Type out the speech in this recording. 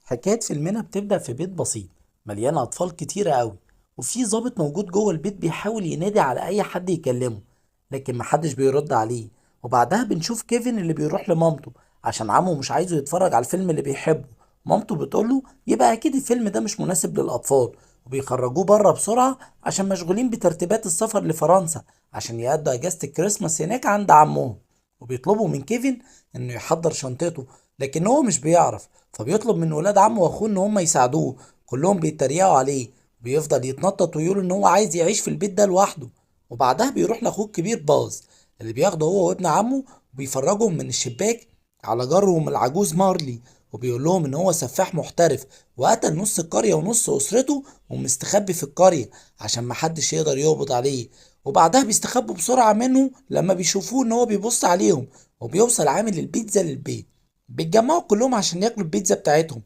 حكاية فيلمنا بتبدأ في بيت بسيط مليان أطفال كتيرة قوي، وفي ضابط موجود جوه البيت بيحاول ينادي على أي حد يكلمه لكن محدش بيرد عليه. وبعدها بنشوف كيفن اللي بيروح لمامته عشان عمه مش عايزه يتفرج على الفيلم اللي بيحبه. مامته بتقوله يبقى أكيد الفيلم ده مش مناسب للأطفال، وبيخرجوه بره بسرعة عشان مشغولين بترتيبات السفر لفرنسا عشان يقضوا أجازة الكريسماس هناك عند عمهم. وبيطلبوا من كيفن إنه يحضر شنطته لكن هو مش بيعرف، فبيطلب من ولاد عمه واخوه ان هم يساعدوه. كلهم بيتريقوا عليه، بيفضل يتنطط ويقول ان هو عايز يعيش في البيت ده لوحده. وبعدها بيروح لاخوه الكبير باز اللي بياخده هو وابن عمه وبيفرجهم من الشباك على جارهم العجوز مارلي، وبيقول لهم ان هو سفاح محترف وقتل نص القرية ونص اسرته ومستخبي في القرية عشان محدش يقدر يقبض عليه. وبعدها بيستخبوا بسرعة منه لما بيشوفوه ان هو بيبص عليهم، وبيوصل عامل البيتزا للبيت. بيتجمعوا كلهم عشان ياكلوا البيتزا بتاعتهم.